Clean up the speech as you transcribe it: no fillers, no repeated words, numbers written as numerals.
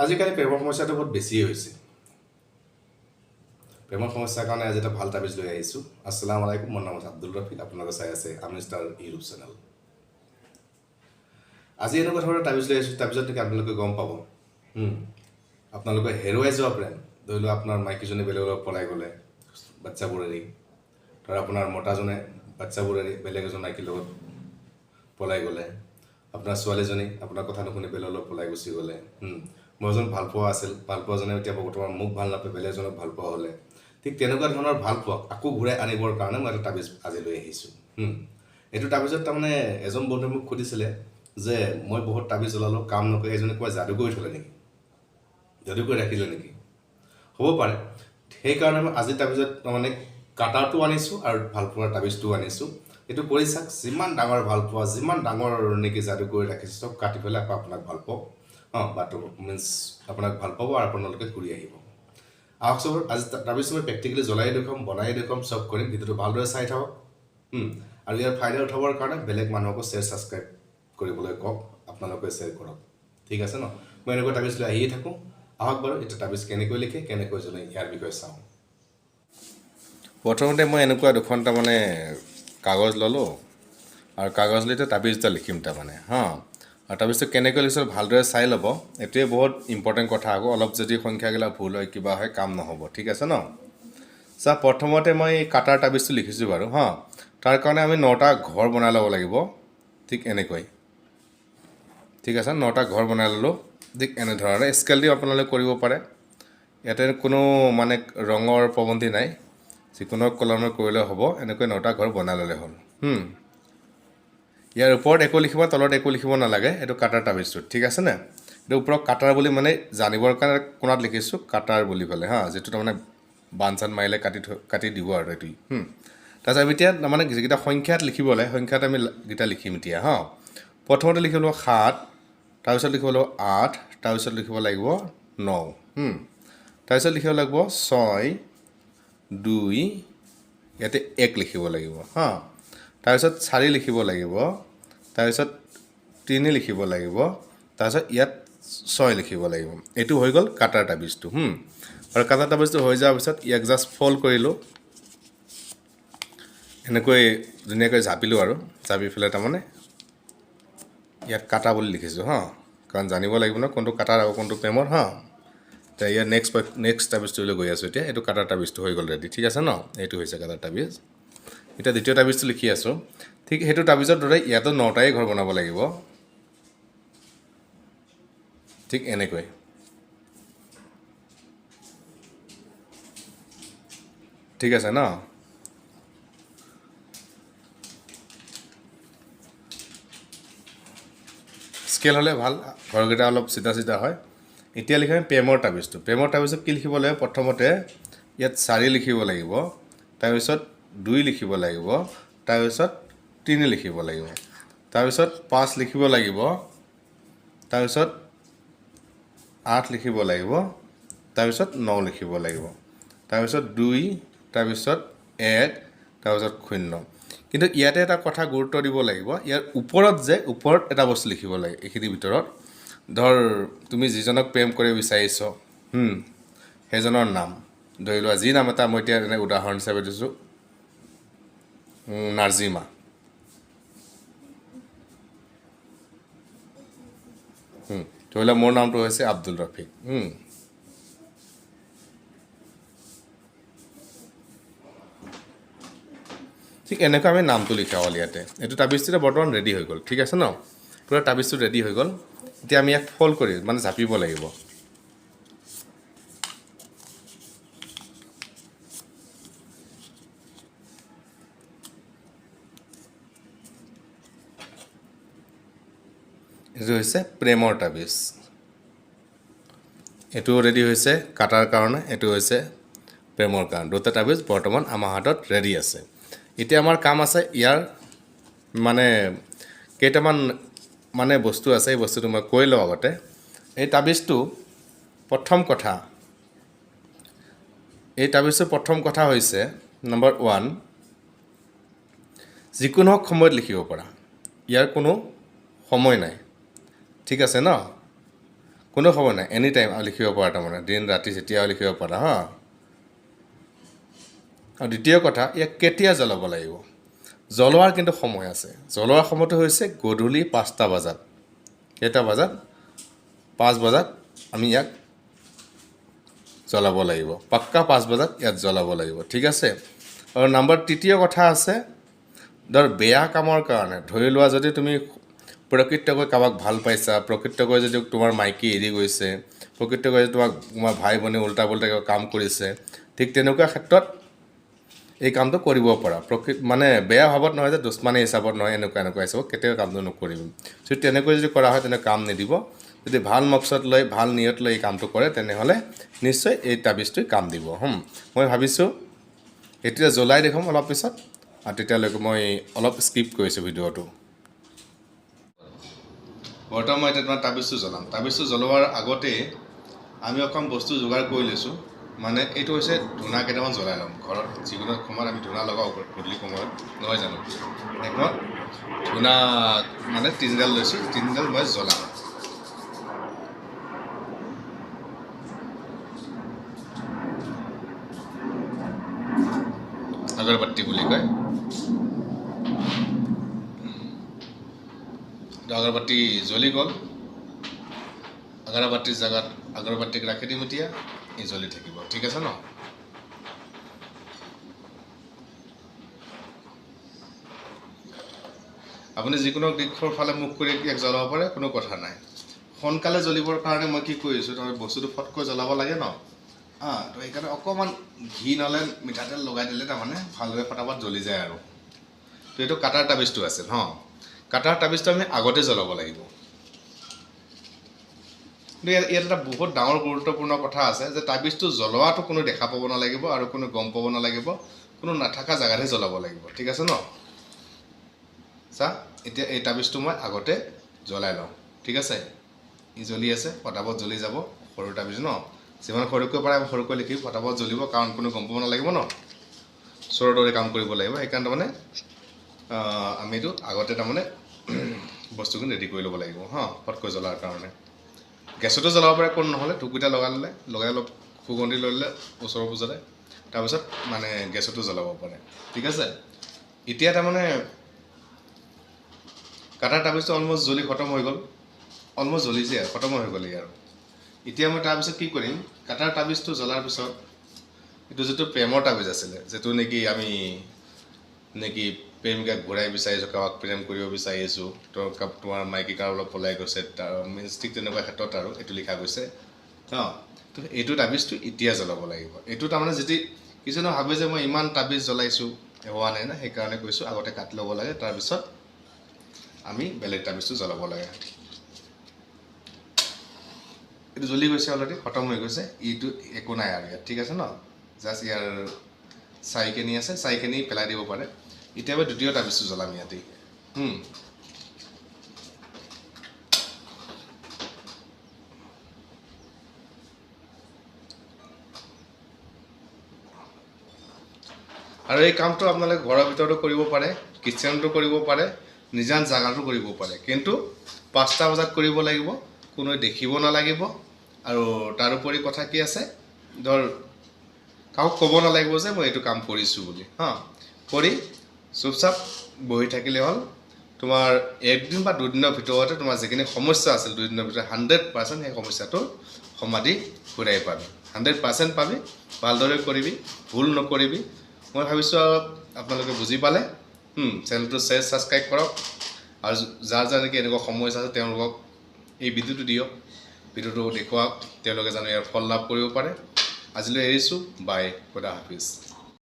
আজিকালি প্ৰেমৰ সমস্যাটো বহুত বেছিয়ে হৈছে। প্ৰেমৰ সমস্যাৰ কাৰণে আজি এটা ভাল তাবিজ লৈ আহিছোঁ। আসসালামু আলাইকুম, মোৰ নাম আব্দুল ৰফিক, আপোনালোকে চাই আছে আমিন ষ্টাৰ ইউটিউব চেনেল। আজি এনেকুৱা ধৰণৰ তাবিজ লৈ আহিছোঁ, তাবিজত নেকি আপোনালোকে গম পাব আপোনালোকে হেৰুৱাই যোৱা প্ৰেম, ধৰি লওক আপোনাৰ মাইকীজনী বেলেগৰ লগত পলাই গ'লে বাচ্ছাবোৰ এৰি, ধৰ আপোনাৰ মতাজনে বাচ্ছাবোৰ এৰি বেলেগ এজন মাইকীৰ লগত পলাই গ'লে, আপোনাৰ ছোৱালীজনী আপোনাৰ কথা নুশুনি বেলেগৰ লগত পলাই গুচি গ'লে, মই এজন ভালপোৱা আছিল, ভালপোৱাজনে এতিয়া বৰ্তমান মোক ভাল নাপায়, বেলেগ এজনক ভালপোৱা হ'লে, ঠিক তেনেকুৱা ধৰণৰ ভালপোৱাক আকৌ ঘূৰাই আনিবৰ কাৰণে মই এটা তাবিজ আজি লৈ আহিছোঁ। এইটো তাবিজত তাৰমানে এজন বন্ধুৱে মোক সুধিছিলে যে মই বহুত তাবিজ জ্বলালোঁ, কাম নকৰে, এজনে কিবা যাদু কৰি থ'লে নেকি, যাদু কৰি ৰাখিলে নেকি, হ'ব পাৰে। সেইকাৰণে মই আজি তাবিজত তাৰমানে কাটাৰটো আনিছোঁ আৰু ভালপোৱাৰ তাবিজটোও আনিছোঁ। এইটো কৰি চাওক, যিমান ডাঙৰ ভালপোৱা, যিমান ডাঙৰ নেকি যাদু কৰি ৰাখিছে, চব কাটি পেলাই আকৌ আপোনাক ভাল পাব, বাটো মিনছ আপোনাক ভাল পাব আৰু আপোনালোকে ঘূৰি আহিব। আহক চব, আজি তাবিজ মই প্ৰেক্টিকেলি জ্বলাই দেখুৱাম, বনাই দেখুৱাম, চব কৰিম। ভিডিঅ'টো ভালদৰে চাই থাকক। আৰু ইয়াৰ ফাইদা উঠাবৰ কাৰণে বেলেগ মানুহকো শ্বেয়াৰ ছাবস্ক্ৰাইব কৰিবলৈ কওক, আপোনালোকে শ্বেয়াৰ কৰক, ঠিক আছে ন? মই এনেকুৱা তাবিজ লৈ আহিয়ে থাকোঁ। আহক বাৰু, এতিয়া তাবিজ কেনেকৈ লিখে, কেনেকৈ জ্বলে, ইয়াৰ বিষয়ে চাওঁ। প্ৰথমতে মই এনেকুৱা দুখন তাৰমানে কাগজ ল'লোঁ আৰু কাগজ লৈ এতিয়া তাবিজ এটা লিখিম তাৰমানে, হা। আৰু তাবিজটো কেনেকৈ লিখিছোঁ ভালদৰে চাই ল'ব, এইটোৱে বহুত ইম্পৰ্টেণ্ট কথা। আকৌ অলপ যদি সংখ্যাগিলা ভুল হয়, কিবা হয়, কাম নহ'ব, ঠিক আছে ন? চা, প্ৰথমতে মই কাটাৰ তাবিজটো লিখিছোঁ বাৰু, হা। তাৰ কাৰণে আমি 9টা ঘৰ বনাই ল'ব লাগিব, ঠিক এনেকৈ, ঠিক আছে। 9টা ঘৰ বনাই ল'লোঁ ঠিক এনেধৰণে। স্কেল দিও আপোনালোকে কৰিব পাৰে, ইয়াতে কোনো মানে ৰঙৰ পাবন্দী নাই, যিকোনো কলমে কৰিলে হ'ব। এনেকৈ 9টা ঘৰ বনাই ল'লে হ'ল। ইয়াৰ ওপৰত একো লিখিব, তলত একো লিখিব নালাগে, এইটো কাটাৰ তাবিজটো, ঠিক আছে নে? এইটো ওপৰত কাটাৰ বুলি মানে জানিবৰ কাৰণে কোণাত লিখিছোঁ কাটাৰ বুলি ক'লে, হা, যিটো তাৰমানে বান চান মাৰিলে কাটি দিব আৰু এইটো। তাৰপিছত আমি এতিয়া তাৰমানে যিকেইটা সংখ্যাত লিখিব লাগে, সংখ্যাত আমি কেইটা লিখিম এতিয়া, হা। প্ৰথমতে লিখিব লাগিব 7, তাৰপিছত লিখিব লাগিব 8, তাৰপিছত লিখিব লাগিব 9, তাৰপিছত লিখিব লাগিব 6, 2, ইয়াতে 1 লিখিব লাগিব, হা। তাৰপিছত 4 লিখিব লাগিব, তাৰপিছত 3 লিখিব লাগিব, তাৰপিছত ইয়াত 6 লিখিব লাগিব। এইটো হৈ গ'ল কাটাৰ তাবিজটো। আৰু কাটাৰ তাবিজটো হৈ যোৱাৰ পিছত ইয়াক জাষ্ট ফ'ল্ড কৰিলোঁ, এনেকৈ ধুনীয়াকৈ জাপিলোঁ আৰু জাপি পেলাই তাৰমানে ইয়াত কাটা বুলি লিখিছোঁ, হা, কাৰণ জানিব লাগিব ন কোনটো কাটাৰ আৰু কোনটো প্ৰেমৰ, হা। এতিয়া ইয়াৰ নেক্সট তাবিজটোলৈ গৈ আছোঁ। এতিয়া এইটো কাটাৰ তাবিজটো হৈ গ'ল ৰেডি, ঠিক আছে ন? এইটো হৈছে কাটাৰ তাবিজ। এতিয়া দ্বিতীয় তাবিজটো লিখি আছোঁ। ঠিক সেইটো তাবিজৰ দৰে ইয়াতো 9টাই ঘৰ বনাব লাগিব, ঠিক এনেকৈ। ঠিক আছে ন? স্কেল হ'লে ভাল, ঘৰকেইটা অলপ চিধা চিধা হয়। এতিয়া লিখিম প্ৰেমৰ তাবিজটো। প্ৰেমৰ তাবিজত কি লিখিব লাগিব? প্ৰথমতে ইয়াত 4 লিখিব লাগিব, তাৰপিছত 2 লিখিব লাগিব, তাৰপিছত 3 লিখিব লাগিব, তাৰপিছত 5 লিখিব লাগিব, তাৰপিছত 8 লিখিব লাগিব, তাৰপিছত 9 লিখিব লাগিব, তাৰপিছত 2, তাৰপিছত 1, তাৰপিছত 0। কিন্তু ইয়াতে এটা কথা গুৰুত্ব দিব লাগিব, ইয়াৰ ওপৰত যে ওপৰত এটা বস্তু লিখিব লাগে এইখিনিৰ ভিতৰত। ধৰ তুমি যিজনক প্ৰেম কৰিব বিচাৰিছ, সেইজনৰ নাম ধৰি লোৱা, যি নাম এটা মই এতিয়া এনে উদাহৰণ হিচাপে দিছোঁ, নাৰ্জিমা। ধৰি লোৱা মোৰ নামটো হৈছে আব্দুল ৰফিক। ঠিক এনেকৈ আমি নামটো লিখা হ'ল ইয়াতে। এইটো তাবিজটো এতিয়া বৰ্তমান ৰেডি হৈ গ'ল, ঠিক আছে ন? পূৰা তাবিজটো ৰেডি হৈ গ'ল। এতিয়া আমি ইয়াক ফ'ল্ড কৰি মানে জাপিব লাগিব। এইটো হৈছে প্ৰেমৰ তাবিজ। এইটোও ৰেডি হৈছে কাটাৰ কাৰণে, এইটো হৈছে প্ৰেমৰ কাৰণে। দুটা তাবিজ বৰ্তমান আমাৰ হাতত ৰেডি আছে। এতিয়া আমাৰ কাম আছে ইয়াৰ মানে কেইটামান মানে বস্তু আছে, এই বস্তুটো মই কৈ লওঁ আগতে। এই তাবিজটো প্ৰথম কথা, এই তাবিজটোৰ প্ৰথম কথা হৈছে নম্বৰ 1, যিকোনো সময়ত লিখিব পাৰা, ইয়াৰ কোনো সময় নাই, ঠিক আছে ন? কোনো সময় নাই, এনি টাইম লিখিব পাৰা, তাৰমানে দিন ৰাতি যেতিয়াও লিখিব পাৰা। হা, আৰু দ্বিতীয় কথা, ইয়াক কেতিয়া জ্বলাব লাগিব? জ্বলোৱাৰ কিন্তু সময় আছে। জ্বলোৱাৰ সময়টো হৈছে গধূলি 5টা বজাত। কেইটা বজাত? 5 বজাত আমি ইয়াক জ্বলাব লাগিব। পাক্কা 5 বজাত ইয়াত জ্বলাব লাগিব, ঠিক আছে। আৰু নাম্বাৰ তৃতীয় কথা আছে, ধৰ বেয়া কামৰ কাৰণে, ধৰি লোৱা যদি তুমি প্ৰকৃতকৈ কাৰোবাক ভাল পাইছা, প্ৰকৃতকৈ যদি তোমাৰ মাইকী এৰি গৈছে, প্ৰকৃতকৈ যদি তোমাক তোমাৰ ভাই ভনী উল্টা পুল্টা কিবা কাম কৰিছে, ঠিক তেনেকুৱা ক্ষেত্ৰত এই কামটো কৰিব পাৰা। প্ৰকৃত মানে বেয়া ভাৱত নহয় যে দুশ্মনী হিচাপত নহয়, এনেকুৱা এনেকুৱা হিচাপত কেতিয়াও কামটো নকৰিবি। যদি তেনেকৈ যদি কৰা হয় তেনে কাম নিদিব। যদি ভাল মকচদ লৈ ভাল নিয়ত লৈ এই কামটো কৰে তেনেহ'লে নিশ্চয় এই তাবিজটোৱে কাম দিব। মই ভাবিছোঁ এতিয়া জ্বলাই দেখুৱাম অলপ পিছত, আৰু তেতিয়ালৈকে মই অলপ স্কিপ কৰিছোঁ ভিডিঅ'টো। বৰ্তমান মই এতিয়া তোমাৰ তাবিজটো জ্বলাম। তাবিজটো জ্বলোৱাৰ আগতেই আমি অকণ বস্তু যোগাৰ কৰি লৈছোঁ। মানে এইটো হৈছে ধূনা কেইটামান জ্বলাই ল'ম। ঘৰত যিকোনো সময়ত আমি ধূনা লগাওঁ গধূলি সময়ত, নহয় জানো? সেইসময়ত ধূনা মানে 3ডাল লৈছোঁ, 3ডাল মই জ্বলাম। আগৰবাতি বুলি কয়। আগৰবাতি জ্বলি গ'ল। আগৰবাতিৰ জেগাত আগৰবাতিক ৰাখি দিম, এতিয়া ই জ্বলি থাকিব, ঠিক আছে ন? আপুনি যিকোনো দিশৰ ফালে মুখ কৰি ইয়াক জ্বলাব পাৰে, কোনো কথা নাই। সোনকালে জ্বলিবৰ কাৰণে মই কি কৰিছোঁ, তাৰমানে বস্তুটো ফটকৈ জ্বলাব লাগে ন, তো সেইকাৰণে অকণমান ঘি নহ'লে মিঠাতেল লগাই দিলে তাৰমানে ভালদৰে ফটাফট জ্বলি যায় আৰু। তো এইটো কাটাৰ তাবিজটো আছিল। কাটাৰ তাবিজটো আমি আগতে জ্বলাব লাগিব। কিন্তু ইয়াত এটা বহুত ডাঙৰ গুৰুত্বপূৰ্ণ কথা আছে যে তাবিজটো জ্বলোৱাটো কোনো দেখা পাব নালাগিব আৰু কোনো গম পাব নালাগিব, কোনো নাথাকা জেগাতহে জ্বলাব লাগিব, ঠিক আছে ন? চা, এতিয়া এই তাবিজটো মই আগতে জ্বলাই লওঁ, ঠিক আছে। ই জ্বলি আছে, ফটাফট জ্বলি যাব। সৰু তাবিজ ন, যিমান সৰুকৈ পাৰে সৰুকৈ লিখি ফটাফট জ্বলিব, কাৰণ কোনো গম পাব নালাগিব ন, চোৰৰ দৰে কাম কৰিব লাগিব। সেইকাৰণে তাৰমানে আমি এইটো আগতে তাৰমানে বস্তুখিনি ৰেডি কৰি ল'ব লাগিব। ফটকৈ জ্বলাৰ কাৰণে গেছতো জ্বলাব পাৰে, কোন নহ'লে ধূপকেইটা লগাই ল'লে, লগাই অলপ সুগন্ধি লৈ ল'লে ওচৰৰ পূজাতে, তাৰপিছত মানে গেছতো জ্বলাব পাৰে, ঠিক আছে। এতিয়া তাৰমানে কাটাৰ তাবিজটো অলমষ্ট জ্বলি খতম হৈ গ'ল, অলমষ্ট জ্বলিছে আৰু খতম হৈ গ'ল আৰু। এতিয়া মই তাৰপিছত কি কৰিম, কাটাৰ তাবিজটো জ্বলাৰ পিছত এইটো যিটো প্ৰেমৰ তাবিজ আছিলে, যিটো নেকি আমি নেকি প্ৰেমিকাক ঘূৰাই বিচাৰিছোঁ, কাৰোবাক প্ৰেম কৰিব বিচাৰিছোঁ, তো তোমাৰ মাইকী কাৰোবাৰ অলপ পলাই গৈছে, তাৰ মিনছ ঠিক তেনেকুৱা ক্ষেত্ৰত আৰু এইটো লিখা গৈছে। তো এইটো তাবিজটো এতিয়া জ্বলাব লাগিব। এইটো তাৰমানে যদি কিছুমানে ভাবে যে মই ইমান তাবিজ জ্বলাইছোঁ হোৱা নাই না, সেইকাৰণে কৈছোঁ আগতে কাটি ল'ব লাগে, তাৰপিছত আমি বেলেগ তাবিজটো জ্বলাব লাগে। এইটো জ্বলি গৈছে অলৰেডি, খতম হৈ গৈছে, এইটো একো নাই আৰু ইয়াত, ঠিক আছে ন? জাষ্ট ইয়াৰ ছাইখিনি আছে, ছাইখিনি পেলাই দিব পাৰে। এতিয়া মই দ্বিতীয় তাবিজটো জ্বলাম ইয়াতেই। আৰু এই কামটো আপোনালোকে ঘৰৰ ভিতৰতো কৰিব পাৰে, কিটচেনতো কৰিব পাৰে, নিজান জাগাতো কৰিব পাৰে, কিন্তু 5টা বজাত কৰিব লাগিব, কোনোৱে দেখিব নালাগিব। আৰু তাৰোপৰি কথা কি আছে, ধৰ কাকো ক'ব নালাগিব যে মই এইটো কাম কৰিছোঁ বুলি। কৰি চুপচাপ বহি থাকিলে হ'ল। তোমাৰ একদিন বা দুদিনৰ ভিতৰতে তোমাৰ যিখিনি সমস্যা আছিল, দুদিনৰ ভিতৰত 100% সেই সমস্যাটোৰ সমাধি ঘূৰাই পাবি, 100% পাবি। ভালদৰে কৰিবি, ভুল নকৰিবি। মই ভাবিছোঁ আপোনালোকে বুজি পালে। চেনেলটো শ্বেয়াৰ ছাবস্ক্ৰাইব কৰক, আৰু যাৰ যাৰ নেকি এনেকুৱা সমস্যা আছে তেওঁলোকক এই ভিডিঅ'টো দিয়ক, ভিডিঅ'টো দেখুৱাওক, তেওঁলোকে জানো ইয়াৰ ফল লাভ কৰিব পাৰে। আজিলৈ এৰিছোঁ, বাই, খুদা হাফিজ।